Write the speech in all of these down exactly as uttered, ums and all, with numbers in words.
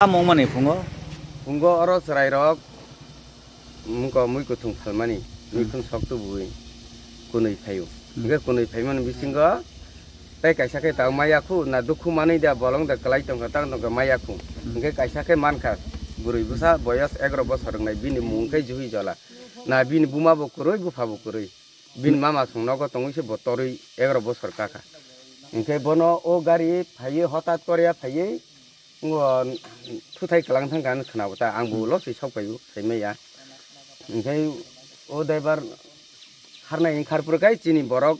Tamo wngmani phungo? Phungo oro chwrairok wngkha mui kuthung phalmani, hmm, mikhun sok tubuwi kwnwi phaio. Hmm. Hwnkhe kwnwi phaimani bisingo tei kaisa khe tabuk maya khu na dukhu manwi da bolong da kwlai tongkha tang tongkha maya khu. Hmm. Hwnkhe kaisa khe mankha bwrwi bwsa boyos egaroh bosor wngnai bini mung khe Juhi Jola. Na bini buma bo kwrwi bupha bo kwrwi. Bini mama song nogo tongwi se bo torwi egaroh bosor kakha. Hwnkhe bono o gari phaiwi hotat koriya phaiwi ngo thuthai kwlang thangkha hinwi khwnabo ta, ang bo ulo swi sok phaio saimaya. Hwnkhe o driver kharnai wng kharpro khai chini borok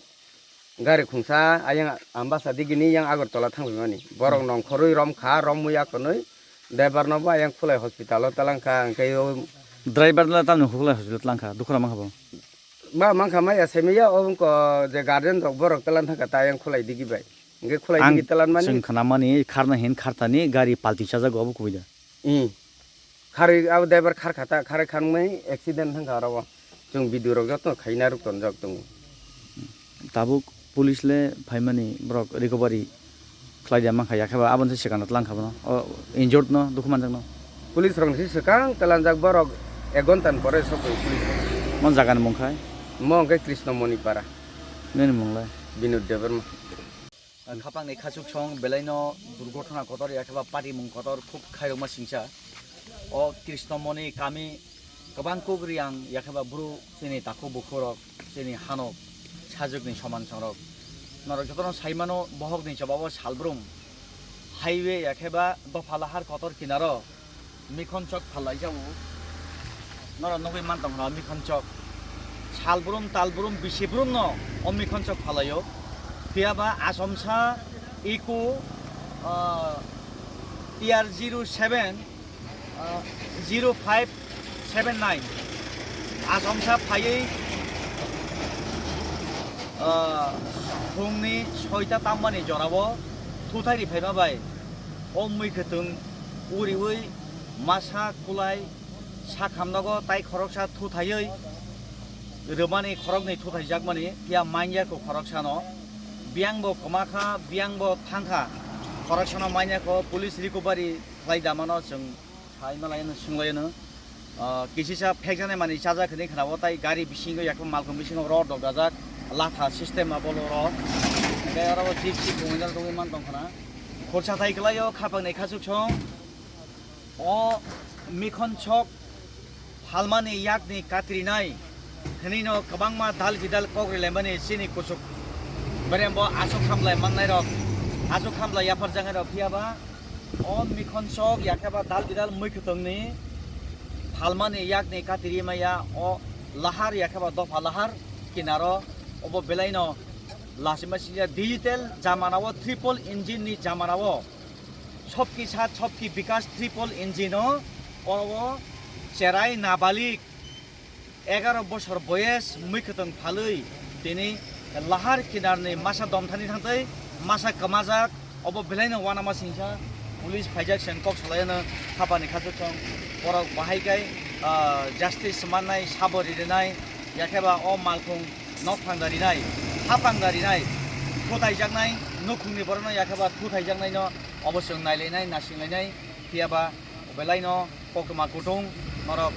gari khungsa ayang Ambasa digini yang Agartala thangphaimani. Borok nongkhorwi romkha, romwi ya kwnwi driver no bo ayang Khulai hospital o talangkha, hwnkhe o driver no tamni Khulai hospital talangkha, dukhu rok mankha bo. Ba mankha maya saimaya, o wngkha je guardian rok borok talan thangkha ta ayang Khulai digi bai. Hwnkhe Khulai digi talan mani. Ang chwng khnamani kharna hin khartani gari palti chajago obo kubui da. Hmm. Kharwi abo driver khar kha ta, kharwi khanmani accident thangkha oro o. Chwng video rok joto khaina rwk tonjak tongo. Tabuk police le phaimani borok recovery khlai da mankha, yakhe ba aboni se swkang no tlang kha bono. O injured no, dukhu manjak no. Police rok ni se swkang tlanjak borok ek ghonta ni pore sokoi police rok. Mo jaga ni mung khai? Mo hwnkhe Krishna Moni Para. Nini mung le? Binod Debbarma. Khapang ni khachuk song belai no durgothona kotor yakhe ba patimung kotor khub khairokma singsa. O Krishna Moni kami kwbang kuk riyang yakhe ba bru chini takhuk bukhuk rok. Chini hanok sajwkni soman songrok. Norok jotono saimano, bohokni jobabo salbrum highway yakhe ba dopha lahar kotor kinaro mikhonchok phalaijago. Norok nugwi mantong hwnba mikhonchok. Salbrum, talbrum, bisibrumno o mikhonchok phalaio. Phiyaba Asomsa Eco, ah, T R zero seven, ah, zero five seven nine. Asomsa phaiwi, ah, phungni soita tammani jorao thuthai ri phaima bai o mui kwthwng uriui masa kulai sakhamnogo tai khoroksa thuthaiwi rwmani khoroknwi thuthaijakmani phiya manya kho khoroksano. Biyangbo kwmakha, biyangbo thangkha, khoroksano manya kho police recovery khlai damano chwng. Hai malai no, swng lai no. Ah, kisisa phekjani mani chajak hinwi khna o, tai gari bisingo yakung malkhung bisingo rod rok dajak, latha system abo lo rok. Hingke oro o jeep sip wngwi tongwi man tong khna. Khorsa thai kwlai o khapang ni khachuk song. O mikhon chok phalmani yakni katrinai hinwi no kwbangma dal bidal kok rilaimani chini kuchuk berembo aswk hamlai mannai rok, aswk hamlai yapharjaknai rok phiya ba. O mikhon chok yakhe ba dal bidal mui kwthwngni phalmani yakni katiri maya o lahar yakhe ba dopha lahar kinaro obo belaino lachima singya digital jamana o triple engine ni jamana o sobki sat sobki bikas triple engine o oro o cherai nabalik egaro bosor boyes mui kwthwng phalwi tini lahar kinarni masa domthani thangtwi masa kwmajak, obo belaino uanama singsa police phaijak, chwng kok salaino hapani khachuk song borok bahai kai, ah, justice mannai, sabo rinai, yakheba o malkhung nok phangda rinai, ha phangda rinai, thuthaijaknai, nukhungni borokno yakheba thuthaijaknaino obo chwng nailainai, nasinglainai, phiyaba belaino koktwma kutung norok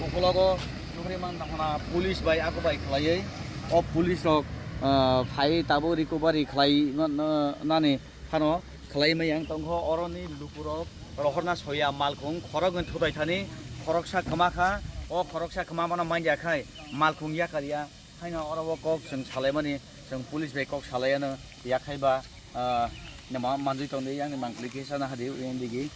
ukulogo nukri man tongkhana police bai ako bai khlaiwi o police rok, ah, phaiwi tabuk recovery khlai ma-, ma-, nani phano khlai maya wng tongkho. Oroni lukurok rohorna soya malkhung khoroknwi thutai thani khoroksa kwma kha, o khoroksa kwma mano manya khai malkhung yakarya. Haino oro o kok chwng salaimani, chwng police bai kok salaiano, yakhai ba, ah, nama manjui tongdi, yang ni mangkli kisa na hadi, yang digi.